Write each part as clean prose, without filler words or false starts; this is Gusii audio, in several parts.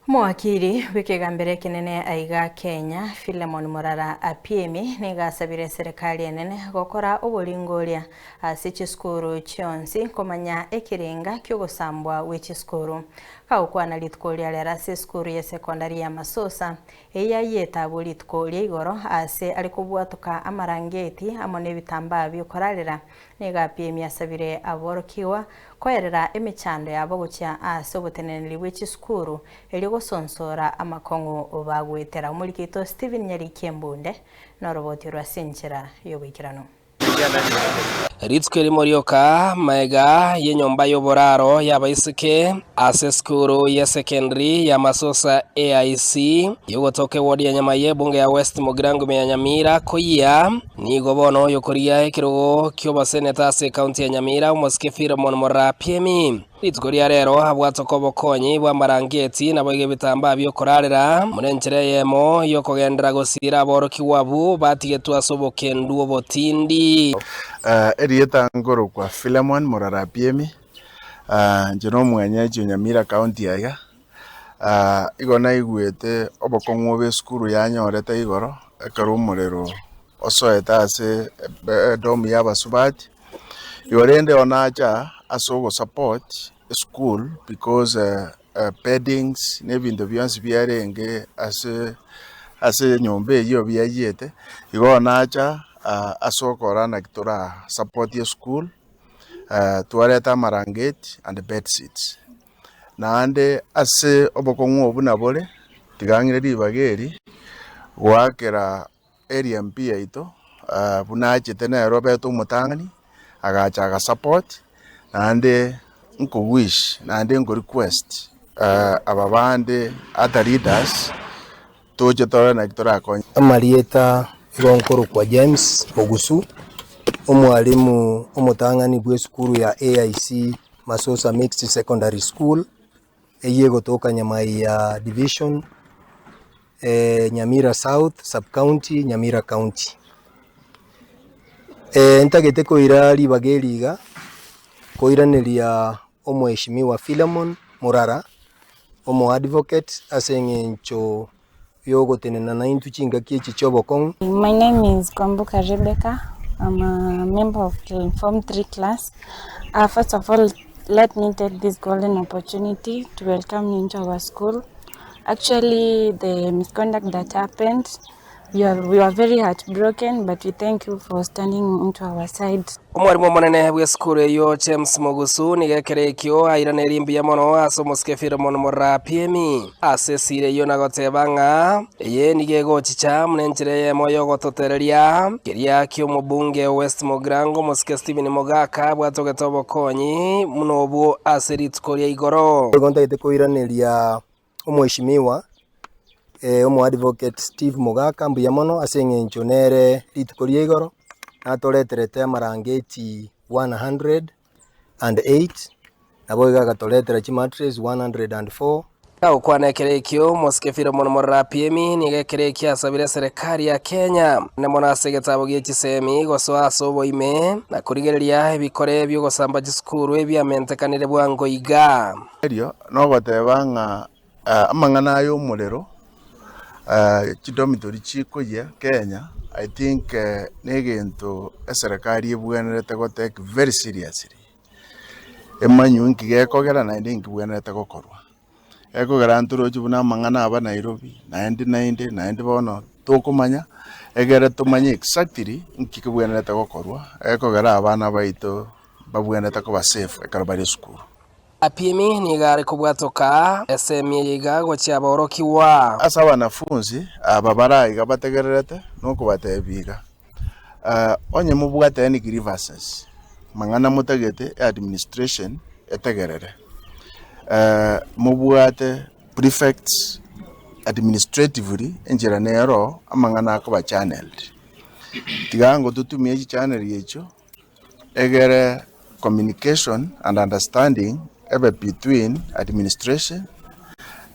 Omowakiri bw'ekegambero ekenene aiga Kenya, Philemon Morara Apiemi nigo asabire eserekari enene gokora oboringoria ase chisukuru chionsi komanya ekerenga ki'ogosambwa gwe chisukuru. Kagokwana rituko ria rero ase esukuru y'esekondari ya Masosa, Eyio ayete abwo rituko ria igoro, aase are kobwatoka amarangeti amo nebitambaa bi'okorarera, nigo apiemia asabire aborokigwa koerera emechando yabo gochia aase oboteneneri bwe chisukuru, erio gosonsora amakong'u bagoetera. Omoriki oito Stephen Nyariki Embunde noroboti rwa ase enchera y'oboikeranu. Rituko erimo rioka magega y'enyomba y'oboraro y'abaiseke ase esukuru y'esekendiri ya Masosa AIC y'ogotoka ewodi ya Nyamaiya ebunge ya West Mugirango ime ya Nyamira koyia, nigo bono oyokorigia ekerogo ki'oboseneta ase ekaunti ya Nyamira omosike Philemon Morapiemi Rituko ria rero abwatoka obokonyi bw'amarangeti, naboigo ebitambaa bi'okorarera, buna enchera eyemo y'okogenderera gosiira aborokigwa abwo batigetwe ase obokendu obotindi. Erieta nkorokwa Philemon Morarapiemi, inche nomwenyeji o Nyamira County aiga, igo naigwete obokong'u obe esukuru yanyorete igoro, ekero omorero osoete ase edom ya abasubati. Igo rende bono nacha ase ogosupport eschool because beddings na ebinto bionsi biarenge ase ase enyomba eywo biayiete, igo bono nacha ase okora naki tora support eschool, twareta amarangeti and bedsheets. Naende ase obokong'u obwo buna bore, tiga ng'ire ribaga eri goakera Area MP yaito buna achete nere obete omotang'ani, agacha aga support, naende nko wish naende nko request aba bande other leaders toche torore naki torakonye. Amarieta igo nkorokwa James Ogusu, omwalimu omotang'ani bw'esukuru ya AIC Masosa Mixed Secondary School, eyio egotoka Nyamaiya Division, Nyamira South Sub County, Nyamira County. Ntagete koira ribaga eri iga, koiraneria omweshimiwa Philemon Murara, omo advocate ase eng'encho yogotenena naintwe chingaki echi chi'obokong'u. My name is Kwamboka Rebecca. I'm a member of the Form 3 class. Uh, first of all, let me take this golden opportunity to welcome you into our school. Actually, the misconduct that happened, we are, we are very heartbroken, but we thank you for standing into our side. Omwarimu omonene bw'esukuru eyio James Mogusu nigo ekero ekio airanerie mbuya mono ase omosike Philemon Morapiemi ase esira eyio na goteba ng'a eye nigo egochicha buna enchera eyemo y'ogototereria keria ki'omobunge o West Mugirango omosike Stephen Mogaka bwatogete obokonyi buna obwo ase rituko ria igoro. Nigo ntagete koiraneria omweshimiwa omoadvocate Steve Mogaka mbuya mono ase eng'encho nere rituko ria igoro natoreterete amarangeti 108 nabo iga agatoretera chimattress 104. Gokwana ekero ekio, Omosike Philemon Morarapiemi nigo ekero ekio asabire eserekari ya Kenya ne mono ase egetabo gie chisemi gosoa ase oboime na korigereria ebikore bi'ogosamba chisukuru ebiamentekanire bwango iga. Erio nogoteba ng'a amang'ana aya omorero, chidomitory chikoyia Kenya, I think negento eserekari ebwenerete go take very seriously. Emanywe nki gekogera naende nki bwenerete gokorwa. Ekogera ntoroche buna amang'ana aba Nairobi, naende naende naende bono tokomanya, egere tomanye exactly nki kebwenerete gokorwa, ekogera abana baito mbabwenerete koba safe ekero bare esukuru. Apiemi nigo are kobwatoka esemi eye iga gochia aborokigwa. Ase abanafunsi aba bare aiga bategererete, nokobatebia iga, Onye mobwate any grievances, mang'ana motagete administration etegerere, mobwate prefects administratively enchera nero amang'ana akoba channeled. Tiga ngototumie chichannel echio egere communication and understanding ebe between administration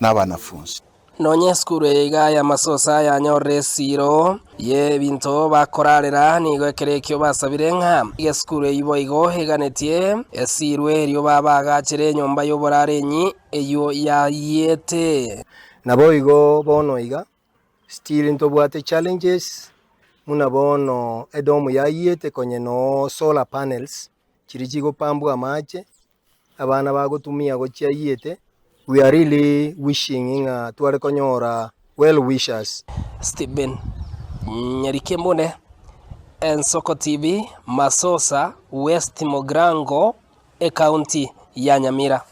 na abanafunsi. Nonya esukuru eye iga y'amasosa yanyorire esiiro y'ebinto bakorarera, nigo ekero ekio basabire ng'a iga esukuru eyio boigo eganetie esiirwe erio babaagachere enyomba y'oborarenyi. eyio yayiete. Naboigo bono iga, still ntobwate challenges buna bono edomu yayiete konye noo solar panels chiria chigopambwa amache, abana bagotumia gochia ayiete, we are really wishing ng'a tware konyora well wishers. Stephen Nyarikembune, Ensoko TV, Masosa, West Mogrango, Ekaunti ya Nyamira.